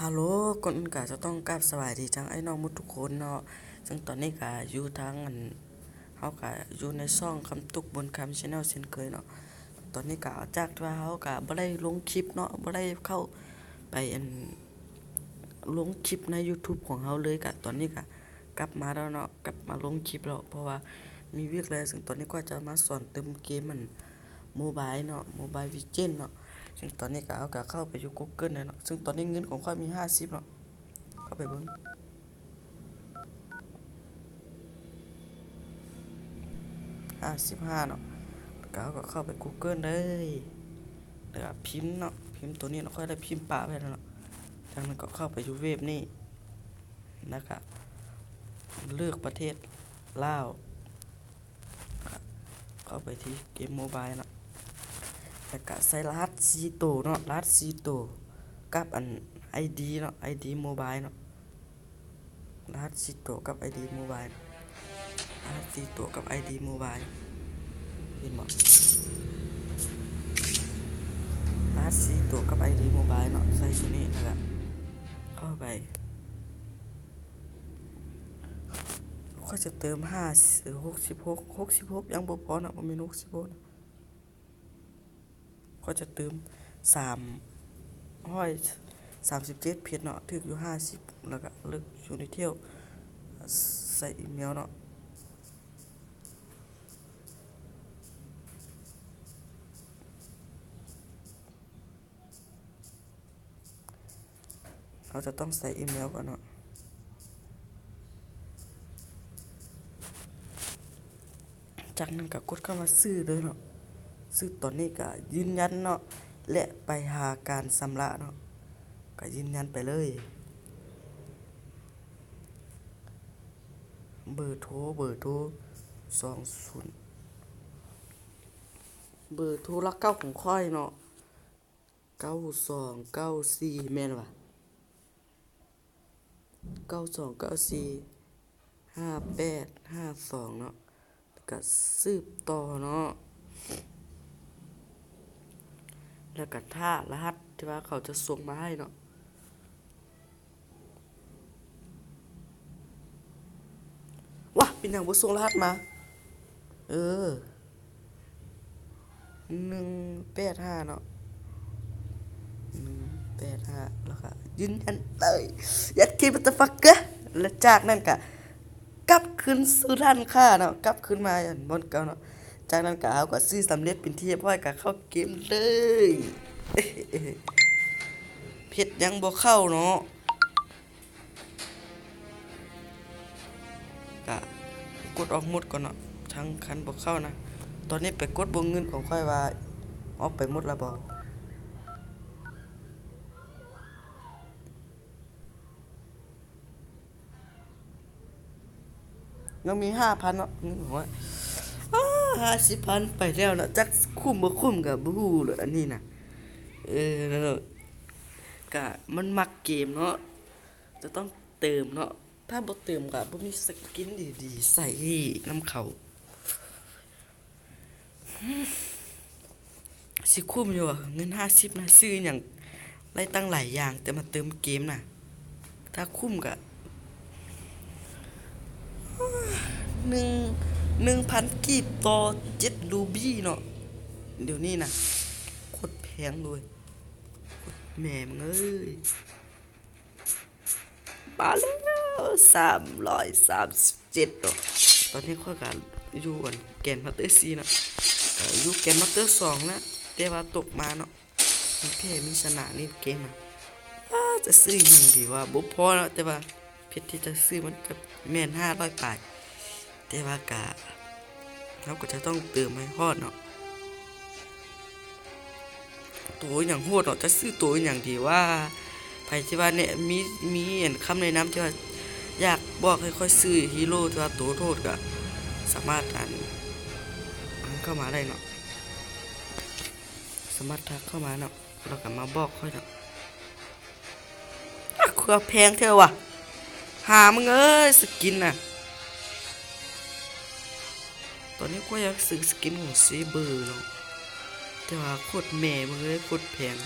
ຮັລໂຫຼ ກ່ອນອື່ນກະຈະຕ້ອງກາບສະບາຍດີທັງອ້າຍນ້ອງໝົດທຸກຄົນເນາະ. ເຊິ່ງຕອນນີ້ກະຢູ່ທາງອັນ ເຮົາກະຢູ່ໃນຊ່ອງຄຳຕຸກບຸນຄຳ Channel ເຊັ່ນເຄີຍເນາະ. ຕອນນີ້ກະຈາກທີ່ວ່າເຮົາກະບໍ່ໄດ້ລົງຄລິບເນາະ ບໍ່ໄດ້ເຂົ້າໄປອັນ ລົງຄລິບໃນ YouTube ຂອງເຮົາເລີຍ ກະຕອນນີ້ກະກັບມາແລ້ວເນາະ ກັບມາລົງຄລິບແລ້ວ ເພາະວ່າມີວຽກຫຼາຍ. ເຊິ່ງຕອນນີ້ຂ້ອຍຈະມາສອນເຕີມເກມອັນ Mobile ເນາະ Mobile Legend ເນາະ. ເຊິ່ງຕອນນີ້ກະ ເຮົາກະເຂົ້າໄປຢູ່ Google ແລ້ວເນາະ. ເຊິ່ງຕອນນີ້ເງິນຂອງຂ້ອຍມີຫ້າສິບເນາະ ເຂົ້າໄປເບິ່ງ ຫ້າສິບຫ້າເນາະ. ແລ້ວກະເຮົາກະເຂົ້າໄປ Google ເລີຍ ແລ້ວກະພິມເນາະ ພິມໂຕນີ້ເນາະ ຂ້ອຍໄດ້ພິມປະໄວ້ແລ້ວເນາະ. ຈາກນັ້ນກະເຂົ້າໄປຢູ່ເວັບນີ້ ແລ້ວກະເລືອກປະເທດລາວ ເຂົ້າໄປທີ່ເກມ Mobile ເນາະ ແລ້ວກະໃສ່ລະຫັດສີ່ໂຕເນາະ ລະຫັດສີ່ໂຕກັບອັນ ID ເນາະ ID Mobile ເນາະ. ລະຫັດສີ່ໂຕກັບ ID Mobile ລະຫັດສີ່ໂຕກັບ ID Mobile ເຫັນບໍ່? ລະຫັດສີ່ໂຕກັບ ID Mobile ເນາະ ໃສ່ໂຕນີ້ ແລ້ວກະເຂົ້າໄປ. ຂ້ອຍຈະເຕີມຫ້າ ຫົກສິບຫົກ ຫົກສິບຫົກ ຍັງບໍ່ພໍເນາະ ບໍ່ແມ່ນຫົກສິບຫົກເນາະ. ຂ້ອຍຈະເຕີມສາມຮ້ອຍສາມສິບເຈັດເພັດເນາະ ຖືກຢູ່ຫ້າສິບ ແລ້ວກະເລືອກ Unitel ໃສ່ອີເມວເນາະ. ເຮົາຈະຕ້ອງໃສ່ອີເມວກ່ອນເນາະ. ຈາກນັ້ນກະກົດຄຳວ່າຊື້ເລີຍເນາະ ຊື້ຕອນນີ້ກະຢືນຢັນເນາະ ແລະ ໄປຫາການຊຳລະເນາະ ກະຢືນຢັນໄປເລີຍ. ເບີໂທ ເບີໂທ ສອງສູນ ເບີໂທຫຼັກເກົ້າຂອງຂ້ອຍເນາະ ເກົ້າສອງເກົ້າສີ່ ແມ່ນຫວາ? ເກົ້າສອງເກົ້າສີ່ ຫ້າແປດຫ້າສອງເນາະ ແລ້ວກະສືບຕໍ່ເນາະ ແລ້ວກະຖ້າລະຫັດທີ່ວ່າເຂົາຈະສົ່ງມາໃຫ້ເນາະ. ວະ ເປັນຫຍັງບໍ່ສົ່ງລະຫັດມາ? ເອີ ໜຶ່ງແປດຫ້າເນາະ ໜຶ່ງແປດຫ້າ ແລ້ວກະຢືນຢັນເລີຍ ເອັດເຄ motherfucker ແລະ ຈາກນັ້ນກະກັບຄືນສູ່ຮ້ານຄ້າເນາະ ກັບຄືນມາບ່ອນເກົ່າເນາະ. ຈາກນັ້ນກະເຮົາກະຊື້ສຳເລັດເປັນທີ່ຮຽບຮ້ອຍ ກະເຂົ້າເກມເລີຍ ເຮັດຍັງບໍ່ເຂົ້າເນາະ. ກະກົດອອກໝົດກ່ອນເນາະ ທັງຄັນບໍ່ເຂົ້ານະ. ຕອນນີ້ໄປກົດເບິ່ງເງິນຂອງຂ້ອຍວ່າອອກໄປໝົດລະບໍ່. ຍັງມີຫ້າພັນເນາະ ເງິນຂອງຂ້ອຍ ອ້າ ຫ້າສິບພັນໄປແລ້ວເນາະ. ຈັກຄຸ້ມບໍ່ຄຸ້ມກະບໍ່ຮູ້ແຫຼະ ອັນນີ້ນະ. ເອີ ກະມັນມັກເກມເນາະ ຈະຕ້ອງເຕີມເນາະ ຖ້າບໍ່ເຕີມກະບໍ່ມີສະກິນດີໆໃສ່ນຳເຂົາ. ຊິຄຸ້ມຢູ່ຫວາ ເງິນຫ້າສິບນະ ຊື້ອີ່ຫຍັງໄດ້ຕັ້ງຫຼາຍຢ່າງ ແຕ່ມາເຕີມເກມນະ ຖ້າຄຸ້ມກະ ໜຶ່ງ ໜຶ່ງພັນກີບຕໍ່ເຈັດຣູບີເນາະ ດຽວນີ້ນະ ໂຄດແພງເລີຍ ໂຄດແມ່ມຶງເອີຍ. ມາແລ້ວ ສາມຮ້ອຍສາມສິບເຈັດເນາະ. ຕອນນີ້ຂ້ອຍກະຢູ່ອັນ Codemasters ສີ່ເນາະ ກະຢູ່ Codemasters ສອງນະ ແຕ່ວ່າຕົກມາເນາະ ມີແພ້ມີຊະນະ ຫຼິ້ນເກມນະ. ອ້າ ຈະຊື້ຫຍັງດີວະ ບໍ່ພໍເນາະ ແຕ່ວ່າເພັດທີ່ຈະຊື້ມັນກະແມ່ນຫ້າຮ້ອຍປາຍ ແຕ່ວ່າກະ ເຮົາກະຈະຕ້ອງເຕີມໃຫ້ຮອດເນາະ. ໂຕອີ່ຫຍັງໂຫດເນາະ ຈະຊື້ໂຕອີ່ຫຍັງດີວະ? ໃຜທີ່ວ່າແນະ ມີ ມີອັນຄຳແນະນຳທີ່ວ່າຢາກບອກໃຫ້ຂ້ອຍຊື້ hero ທີ່ວ່າໂຕໂຫດກະສາມາດອັນ ອັນເຂົ້າມາໄດ້ເນາະ ສາມາດທັກເຂົ້າມາເນາະ ແລ້ວກະມາບອກຂ້ອຍເນາະ. ອາ ຄືວ່າແພງແທ້ວະ ຫາມຶງເອີຍ ສະກິນນະ. ຕອນນີ້ຂ້ອຍຢາກຊື້ສະກິນຂອງ Saber ເນາະ ແຕ່ວ່າໂຄດແມ່ມຶງເອີຍ ໂຄດແພງ.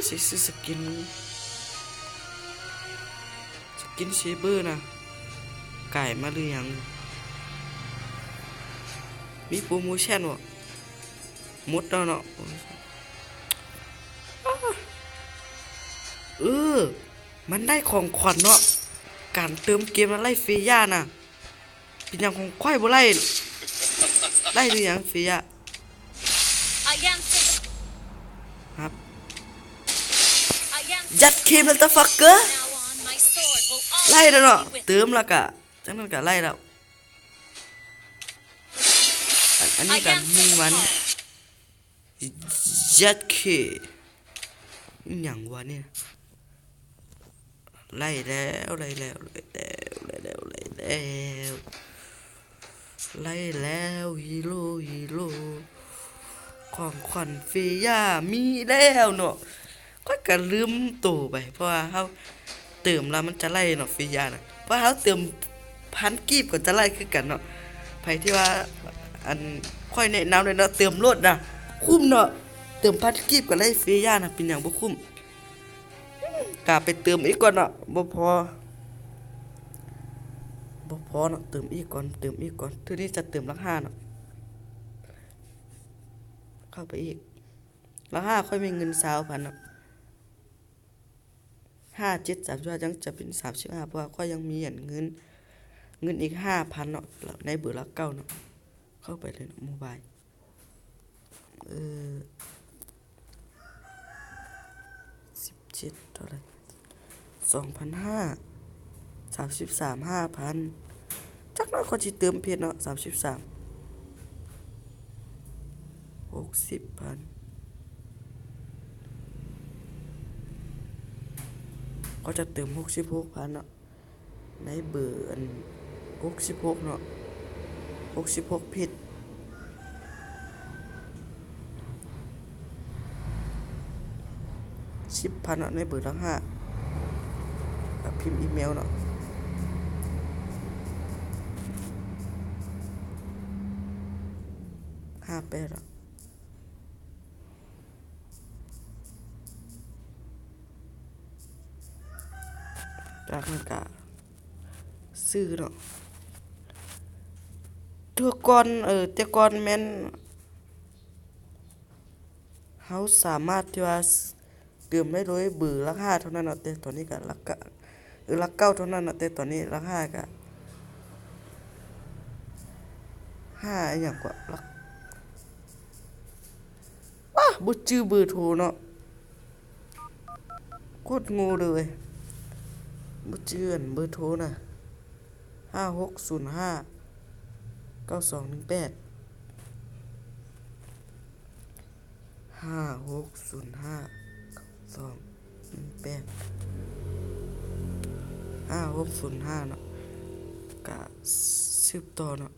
ຊິຊື້ສະກິນ ສະກິນເຊເບີນະ ກາຍມາຫຼືຫຍັງ? ມີໂປຣໂມຊັນບໍ່? ໝົດແລ້ວເນາະ. ເອີ ມັນໄດ້ຂອງຂວັນເນາະ ການເຕີມເກມນະ ໄລ່ເຟຍານະ. ເປັນຫຍັງຂອງຂ້ອຍບໍ່ໄລ່? ໄລ່ຫຼືຫຍັງເຟຍາ? ຮັບ. ຍັດເຄ ມາເທີຟັກເກີ ໄລ່ແລ້ວເນາະ ເຕີມແລ້ວກະ ຈັ່ງນັ້ນກະໄລ່ແລ້ວ. ອັນ ອັນນີ້ກະມີມັນ ຍັດເຄ ອີ່ຫຍັງວະນີ້? ໄລ່ແລ້ວ ໄລ່ແລ້ວ ໄລ່ແລ້ວ ໄລ່ແລ້ວ ໄລ່ແລ້ວ ໄລ່ແລ້ວ ຮີໂຣ ຮີໂຣ ຂອງຂວັນເຟຍາມີແລ້ວເນາະ. ຂ້ອຍກະລືມໂຕໄປ ເພາະວ່າເຮົາເຕີມແລ້ວມັນຈະໄລ່ເນາະ ເຟຍານະ ເພາະເຮົາເຕີມພັນກີບກໍຈະໄລ່ຄືກັນເນາະ. ໃຜທີ່ວ່າ ອັນ ຂ້ອຍແນະນຳເລີຍເນາະ ເຕີມໂລດນະ ຄຸ້ມເນາະ ເຕີມພັນກີບກໍໄລ່ເຟຍານະ ເປັນຫຍັງບໍ່ຄຸ້ມ? ກະໄປເຕີມອີກກ່ອນເນາະ ບໍ່ພໍ ບໍ່ພໍເນາະ ເຕີມອີກກ່ອນ ເຕີມອີກກ່ອນ. ເທື່ອນີ້ຈະເຕີມຫຼັກຫ້າເນາະ ເຂົ້າໄປອີກ ຫຼັກຫ້າຂ້ອຍມີເງິນຊາວພັນເນາະ ຫ້າເຈັດສາມສິບຫ້າ ຍັງຈະເປັນສາມສິບຫ້າ ເພາະວ່າຂ້ອຍຍັງມີອັນເງິນ ເງິນອີກຫ້າພັນເນາະ ໃນເບີຫຼັກເກົ້າເນາະ. ເຂົ້າໄປເລີຍເນາະ ໂມບາຍ ເອີ ສິບເຈັດ ເທົ່າໃດ? ສອງພັນຫ້າ ສາມສິບສາມ ຫ້າພັນ. ຈັກໜ້ອຍຂ້ອຍຊິເຕີມເພດເນາະ ສາມສິບສາມ ຫົກສິບພັນ ກໍຈະເຕີມຫົກສິບຫົກພັນເນາະ ໃນເບີອັນຫົກສິບຫົກເນາະ ຫົກສິບຫົກເພດ. ສິບພັນເນາະ ໃນເບີຫຼັກຫ້າ ກະພິມອີເມວເນາະ ຫ້າແປດເນາະ. ຈາກນັ້ນກະຊື້ເນາະ ແຕ່ກ່ອນ ເອີ ແຕ່ກ່ອນແມ່ນ ເຮົາສາມາດທີ່ວ່າເຕີມໄດ້ໂດຍເບີຫຼັກຫ້າເທົ່ານັ້ນເນາະ ແຕ່ຕອນນີ້ກະຫຼັກກະ ເອີ ຫຼັກເກົ້າເທົ່ານັ້ນເນາະ ແຕ່ຕອນນີ້ຫຼັກຫ້າກະ ຫ້າອີ່ຫຍັງກວ່າ ຫຼັກ ວ້າ ບໍ່ຈື່ເບີໂທເນາະ ໂຄດໂງ່ເລີຍ ບໍ່ຈື່ອັນເບີໂທນະ. ຫ້າຫົກສູນຫ້າ ເກົ້າສອງໜຶ່ງແປດ ຫ້າຫົກສູນຫ້າ ເກົ້າສອງໜຶ່ງແປດ ຫ້າຫົກສູນຫ້າເນາະ ກະສືບຕໍ່ເນາະ.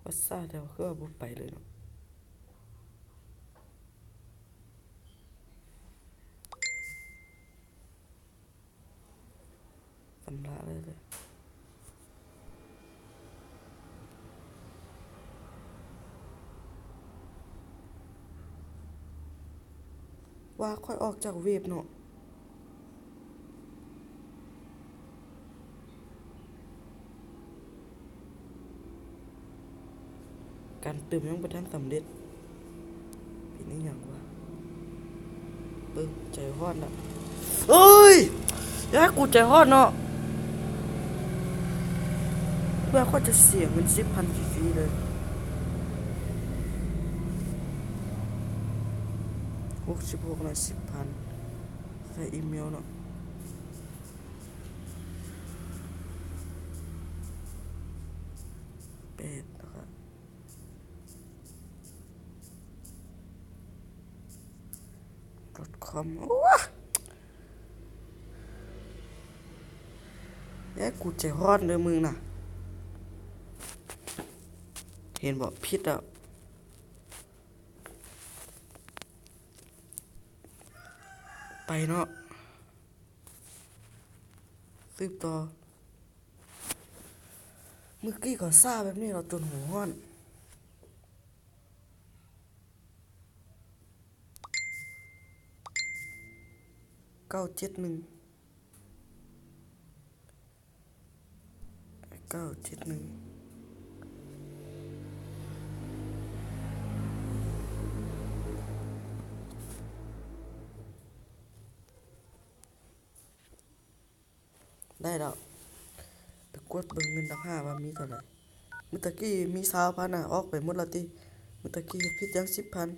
ວັດຊາແລ້ວຄືວ່າບໍ່ໄປເລີຍເນາະ ສຳລະເລີຍເດ ວ່າຂ້ອຍອອກຈາກເວັບເນາະ. ການເຕີມຍັງບໍ່ທັນສຳເລັດ ເປັນອີ່ຫຍັງວະ ເບິ່ງໃຈຮ້ອນລະ ເອີຍ ຢ່າໃຫ້ກູໃຈຮ້ອນເນາະ ເພື່ອຂ້ອຍຈະເສຍເງິນສິບພັນຟຣີໆເລີຍ ຫົກສິບຫົກ ນະ ສິບພັນ ໃສ່ອີເມວເນາະ. ແປດ ແລ້ວກໍ ດອດຄອມ ໂອ້ ແຍກກູໃຈຮ້ອນເດີ້ມຶງນະ ເຫັນບໍ່ ຜິດແລ້ວ ໄປເນາະ ສືບຕໍ່. ມື້ກີ້ກໍຊ້າແບບນີ້ລະ ຈົນຫົວຮ້ອນ. ເກົ້າເຈັດໜຶ່ງ ເກົ້າເຈັດໜຶ່ງ ໄດ້ແລ້ວ. ໄປກວດເບິ່ງເງິນດັບຫ້າວ່າມີເທົ່າໃດ. ມື້ຕະກີ້ມີຊາວພັນນະ ອອກໄປໝົດແລ້ວຕິ. ມື້ຕະກີ້ເຮັດຜິດຍັງສິບພັນ.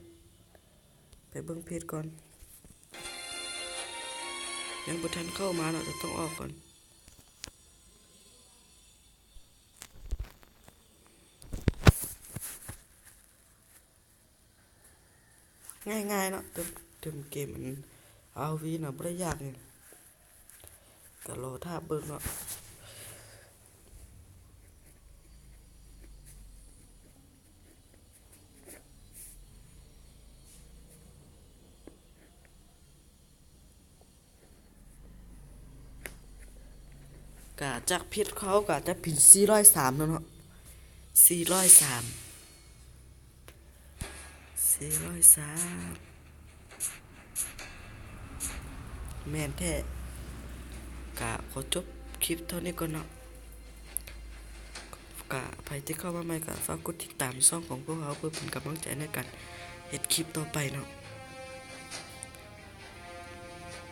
ໄປເບິ່ງເພດກ່ອນ. ຍັງບໍ່ທັນເຂົ້າມາເນາະ, ຈະຕ້ອງອອກກ່ອນ. ງ່າຍໆເນາະ ເຕີມ ເຕີມເກມອັນ ອາຣ໌ໂອວີ ນະ ບໍ່ໄດ້ຍາກຫຍັງ. ກະລໍຖ້າເບິ່ງເນາະ. ກະຈາກເພດເຮົາກະຈະເປັນສີ່ຮ້ອຍສາມແລ້ວເນາະ ສີ່ຮ້ອຍສາມ ສີ່ຮ້ອຍສາມ ແມ່ນແທ້. ກະຂໍຈົບຄລິບເທົ່ານີ້ກ່ອນເນາະ. ກະໃຜທີ່ເຂົ້າມາໃໝ່ກະຝາກກົດຕິດຕາມຊ່ອງຂອງພວກເຮົາ ເພື່ອເປັນກຳລັງໃຈໃນການເຮັດຄລິບຕໍ່ໄປເນາະ.